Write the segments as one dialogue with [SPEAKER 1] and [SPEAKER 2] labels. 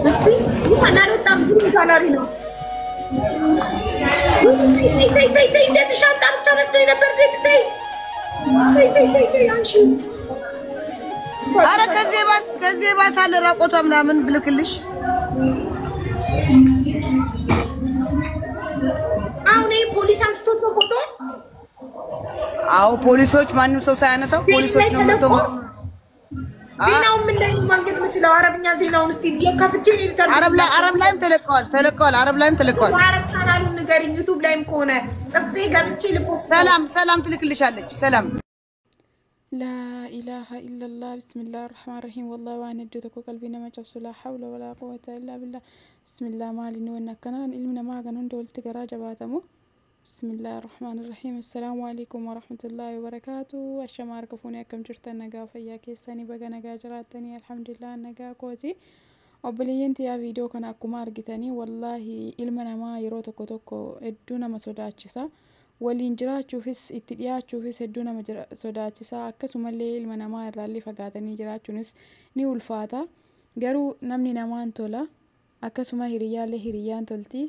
[SPEAKER 1] እስቲ ይፋን አልወጣም፣ ግን ጋላሪ ነው። ተይ ተይ ተይ ተይ፣ እንደዚህ ሻንጣ ብቻ መስሎኝ ነበር። ዜድ ተይ ተይ ተይ ተይ ተይ፣ አንሺ።
[SPEAKER 2] አረ ከዚህ ባስ ከዚህ ባስ አለ ራቆቷ ምናምን ብልክልሽ።
[SPEAKER 1] አሁን ይሄ ፖሊስ አንስቶት ነው ፎቶ?
[SPEAKER 2] አዎ ፖሊሶች፣ ማንም ሰው ሳያነሳው ፖሊሶች ነው መጥተው።
[SPEAKER 1] ዜናውን ምን ላይ ማግኘት የምችለው? አረብኛ ዜናውን እስቲ የከፍቼ editor
[SPEAKER 2] አረብ ላይ አረብ ላይም ተለቀዋል ተለቀዋል። አረብ ላይም ተለቀዋል።
[SPEAKER 1] አረብ ቻናሉን ንገሪኝ። ዩቱብ ላይም ከሆነ ጽፌ ገብቼ ል post።
[SPEAKER 2] ሰላም ሰላም ትልክልሻለች። ሰላም።
[SPEAKER 3] Laa ilaaha illallah, bismillah rahmaan rahiim. Wallahi waan hedduu tokko qalbii nama cabsu. Laa hawla walaa quwwata illaa billah. Bismillah, maaliin wanni akkanaan ilmi namaa kan hunda walitti garaa jabaatamu? Bismillah rahmaan rahiim. Assalaamu alaikum warahmatullaahi wabarakaatu. Ashamaa harka fuunee, akkam jirtan? Nagaa fayyaa keessanii? Baga nagaa jiraattanii. Alhamdulillah, nagaa kooti. Obboleeyyan tiyyaa, viidiyoo kana akkuma argitanii, wallaahi ilma namaa yeroo tokko tokko hedduu nama sodaachisa. Waliin jiraachuufis itti dhiyaachuufis hedduu nama sodaachisa. Akkasumallee ilma namaa irraallee fagaatanii jiraachuunis ni ulfaata. Garuu namni namaan tola, akkasuma hiriyyaallee hiriyyaan tolti.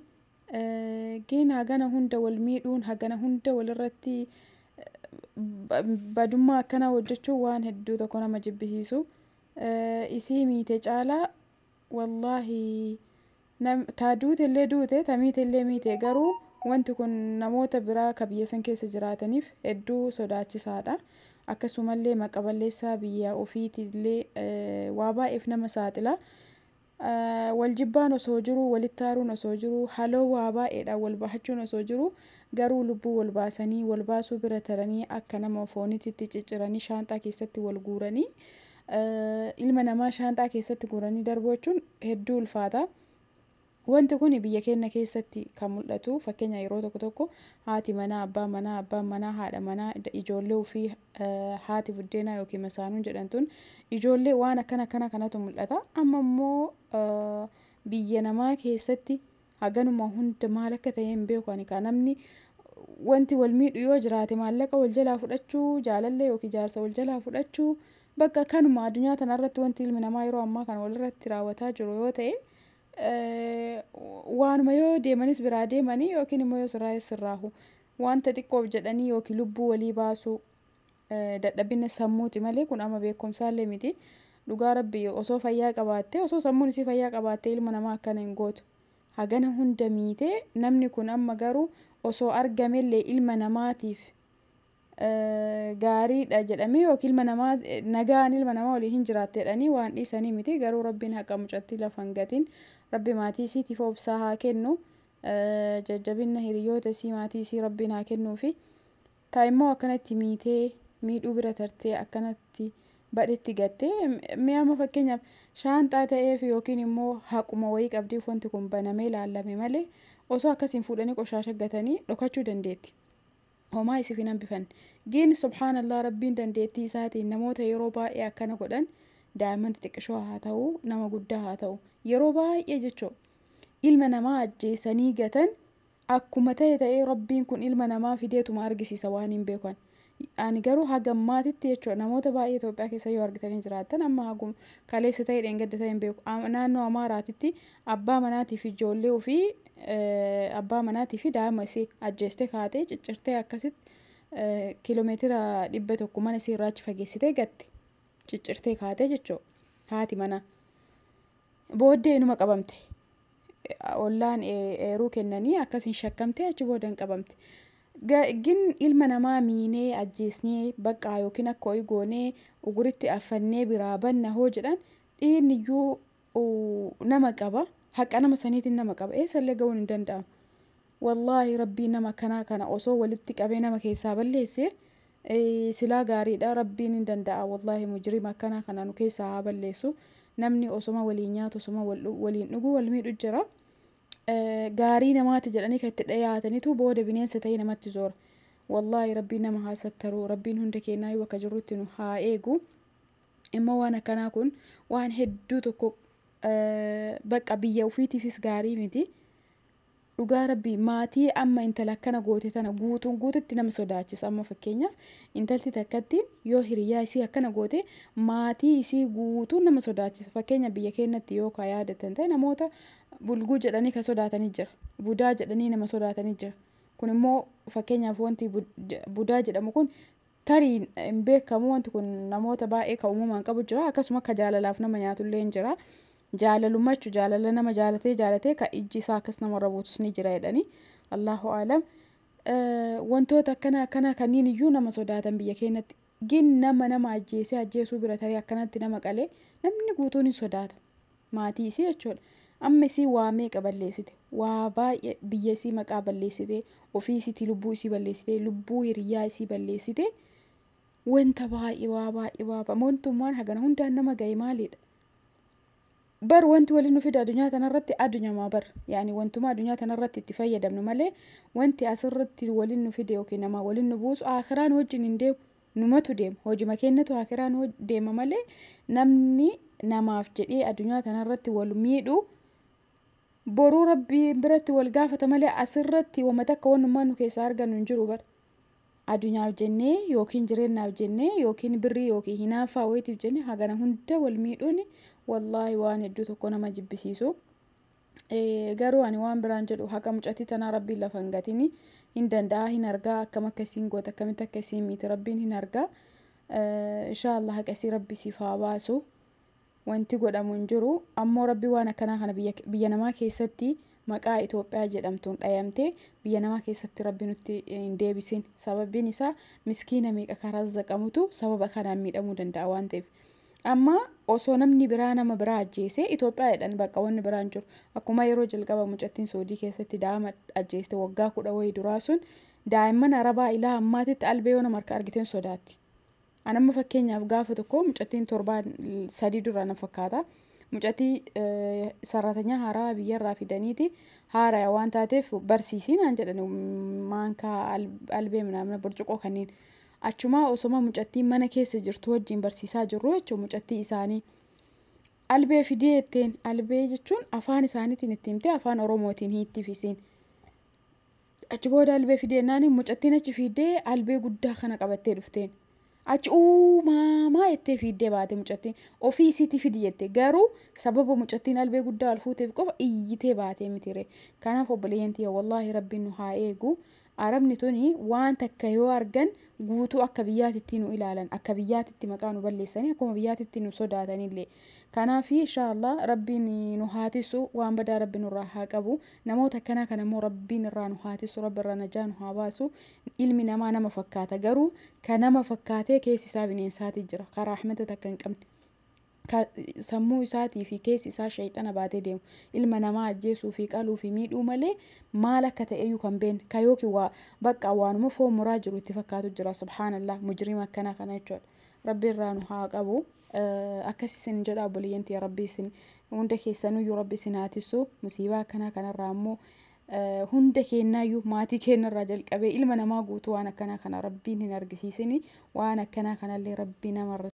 [SPEAKER 3] Gin hagana hunda wal miidhuun, hagana hunda walirratti badummaa akkanaa hojjechuun waan hedduu tokko nama jibbisiisu. Isii miite caalaa wallaahi taa duute illee duute, ta miite illee miite. Garuu wanti kun namoota biraa ka biyya san keessa jiraataniif hedduu sodaachisaadha. Akkasumallee maqa balleessaa biyya ofiitillee waa baay'eef nama saaxila. Wal jibbaan osoo jiru, walitti aaruun osoo jiru, haloo waa baay'eedhaan wal bahachuun osoo jiru, garuu lubbuu wal baasanii, wal baasuu bira taranii akka nama foonititti cicciranii shaanxaa keessatti wal guuranii, ilma namaa shaanxaa keessatti guuranii darbuu jechuun hedduu ulfaata. Wanti kun biyya keenya keessatti kan mul'atu, fakkeenya yeroo tokko tokko haati manaa abbaa manaa, abbaan manaa haadha manaa, ijoollee ofii haati buddeenaa yookiin masaanuun jedhamtuun ijoollee, waan akkana akkana kanatu mul'ata. Amma immoo biyya namaa keessatti haganuma hunda maal akka ta'e hin beeku ani. Kan namni wanti wal miidhu yoo jiraate maallaqa wal jalaa fudhachuu, jaalallee yookiin jaarsa wal jalaa fudhachuu, bakka kanuma addunyaa tanarratti wanti ilmi namaa yeroo ammaa kana walirratti raawwataa jiru yoo ta'e, waanuma yoo deemanis biraa deemanii yookiin immoo yoo sirraa'es sirraahu, wanta xiqqoof jedhanii yookiin lubbuu walii baasuu dadhabina sammuuti malee kun amma beekumsaallee miti. Dhugaa rabbi, osoo fayyaa qabaattee, osoo sammuun isii fayyaa qabaattee, ilma namaa akkana hin gootu. Hagana hunda miitee namni kun amma garuu osoo argamellee ilma namaatiif gaariidha jedhamee yookiin ilma namaa nagaan ilma namaa waliin hin jiraatte jedhanii waan dhiisanii miti. Garuu rabbiin haqa mucattii lafa hin gatin. Rabbi maatii isiitiif obsaa haa kennu, jajjabina hiriyoota isii, maatii isii rabbiin haa kennuufi. Taa immoo akkanatti miitee, miidhuu bira tartee akkanatti badhetti gattee, mi'a fakkeenyaaf shaanxaa ta'eef yookiin immoo haquma wayii qabdiif wanti kun banamee ilaallame malee, osoo akkasiin fuudhanii qoshaasha gatanii dhokachuu dandeetti. Homaa isiif hin hambifanne. Gin subhaanallah, rabbiin dandeettii isaatiin namoota yeroo baay'ee akkana godhan, daa'imman xixiqqishoo haa ta'u, nama guddaa haa ta'u, yeroo baay'ee jechuudha. Ilma namaa ajjeesanii gatan akkuma ta'e ta'ee rabbiin kun ilma namaa fideetuma argisiisa waan hin beekan. Ani garuu hagammaatitti jechuudha, namoota baay'ee Itoophiyaa keessa yoo argitanii jiraattan, amma hagum kaleessa ta'e dheengadda ta'e hin beeku, naannoo Amaaraatitti abbaa manaatii fi ijoollee ofii, abbaa manaatii fi daa'ima isii ajjeestee kaatee ciccirtee akkasitti kiiloomeetira 100 mana isii irraa achi fageessitee gatte, ciccirtee kaatee jechuudha haati manaa. Booddee inuma qabamte. Ollaan eeruu kennanii akkasiin shakkamtee achi booda hin qabamte. Gin ilma namaa miinee ajjeesnee baqqaa yookiin akka ho'i goonee uguritti affannee biraa banna hoo jedhan, dhiirni iyyuu nama qaba. Haqa nama saniitiin nama qaba. Eessallee ga'uun hin danda'amu. Wallaahi rabbiin nama akkanaa kana osoo walitti qabee nama keessaa balleesse silaa gaariidha. Rabbiin hin danda'a. Wallaahi mujrima akkanaa kana nu keessaa haa balleessu. Namni osoma waliin nyaatu, osoma waliin dhugu wal miidhu jira. Gaarii namaati jedhanii kan itti dhiyaatanitu booda bineensa ta'ee namatti zoora. Wallaahi rabbiin nama haa sattaruu. Rabbiin hunda keenyaa bakka jirrutti nu haa eegu. Immoo waan akkanaa kun waan hedduu tokko bakka biyya ofiitiifis gaarii miti. Dhugaa rabbii maatii amma intala akkana goote tana guutuun guututti nama sodaachisa. Amma fakkeenyaaf intalti takkatti yoo hiriyaa isii akkana goote maatii isii guutuun nama sodaachisa. Fakkeenya biyya keenyatti yoo ka yaadatan ta'e namoota bulguu jedhanii ka sodaatanii jira. Budaa jedhanii nama sodaatanii jira. Kun immoo fakkeenyaaf wanti budaa jedhamu kun tarii hin beekamu wanti kun namoota baay'ee kan uumamaan qabu jira. Akkasuma ka jaalalaaf nama nyaatullee hin jira. Jaalalummaa jechuun jaalala nama jaalatee jaalatee ka ijji isaa akkas namarra buutus ni jira jedhanii. Allahu aalam. Wantoota akkana akkana kanneen iyyuu nama sodaatan biyya keenyatti. Gin nama nama ajjeesee ajjeesuu bira tarii akkanatti nama qalee namni guutuun hin sodaata. Maatii isii jechuudha. Amma isii waa meeqa balleessite? Waa baay'ee biyya isii maqaa balleessite, ofii isiitii lubbuu isii balleessite, lubbuu hiriyaa isii balleessite. Wanta baay'ee waa baay'ee waa baay'ee wantummaan hagana hundaan nama ga'e maalidha? Bar wanti waliin nu fide addunyaa tanarratti addunyamaa bar yaani wantuma addunyaa tanarratti itti fayyadamnu malee wanti asirratti waliin nu fide yookiin namaa waliin nu buusu akiraan wajjin hin deemu numatu deema hojima keenyatu akiraan deema malee namni namaaf jedhee addunyaa tanarratti wal miidhu boruu rabbii biratti wal gaafata malee asirratti wama takka wannummaan nu keessaa argannu hin jiru bar. Addunyaaf jennee yookiin jireenyaaf jennee yookiin birrii yookiin hinaaffaa wayiitiif jennee hagana hunda wal miidhuun wallaahi waan hedduu tokko nama jibbisiisu. Garuu ani waan biraan jedhu haqa mucattii tanaa rabbiin lafa hin gatini hin danda'a hin argaa akkam akka isiin goote akkamitti akka isiin miite rabbiin hin argaa. Inshaallah haqa isii rabbi siif haa baasu. Wanti godhamu hin jiru ammoo rabbi waan akkanaa kana biyya namaa keessatti maqaa Itoophiyaa jedhamtuun dhayamtee biyya namaa keessatti rabbi nutti hin deebisin. Sababiin isaa miskiina meeqa karaa zaqamutu sababa kanaan miidhamuu danda'a waan ta'eef. Amma osoo namni biraa nama biraa ajjeese Itoophiyaa jedhan bakka wanni biraan jiru. Akkuma yeroo jalqaba mucattiin Soodii keessatti daa'ima ajjeeste waggaa 10 wayii duraa sun daa'imman Arabaa ilaa ammaatitti albee yoo nama harka argiteen sodaatti. Anamma fakkeenyaaf gaafa tokko mucattiin 7 dura na fakkaata. Mucattii sarratanya haaraa biyyarraa fidaniiti haaraa waan taateef barsiisii naan jedhan maankaa albee minaamina burcuqqoo kanneen. Achumaa osoma mucattiin mana keessa jirtu wajjin barsiisaa jirru jechuun mucattii isaanii. Albee fidee jetteen albee jechuun afaan isaaniitiin itti himtee afaan Oromootiin hiitti fisiin. Achi booda albee fidee naani mucattiin achi fidee albee guddaa kana qabattee dhufteen. Achi uumamaa jettee fiiddee baate mucattiin ofii isiitii fidi jette garuu sababa mucattiin albee guddaa ol fuuteef qofa iyyitee baatee mitire. Kanaaf obboleeyyan tiyya wallaahi rabbiin nu haa eegu. Arabni tuni waan takka yoo argan guutuu akka biyyaatitti nu ilaalan akka biyyaatitti maqaa nu balleessanii akkuma biyyaatitti nu sodaatanillee. Kanaaf inshaallah rabbiin nu haa tisu waan badaa rabbi nurraa haa qabu. Namoota akkanaa kana immoo rabbiin irraa nu haa tisu rabbi irraa najaa nu haa baasu. Ilmi namaa nama fakkaata garuu ka nama fakkaatee keessi isaa bineensaati jira karaa rahmata takka hin qabne. Sammuu isaatii fi keessi isaa shayxana baatee deemu ilma namaa ajjeesuu fi qaluu fi miidhuu malee maal akka ta'eyyuu kan beekne ka yookiin waa bakka waanuma foon muraa jiru itti fakkaatu jira. Subhaanallah mujrima akkanaa kana jechuudha. Rabbi irraa nu haa qabu. Akkas isin jedha obboleeyyan tiyya rabbi isin hunda keessanuyyuu rabbi isin haa tisu. Musiibaa akkanaa kanarraa immoo hunda keenyaayyuu maatii keenyarraa jalqabee ilma namaa guutuu waan akkanaa kana rabbiin hin argisiisini waan akkanaa kanallee rabbi namarra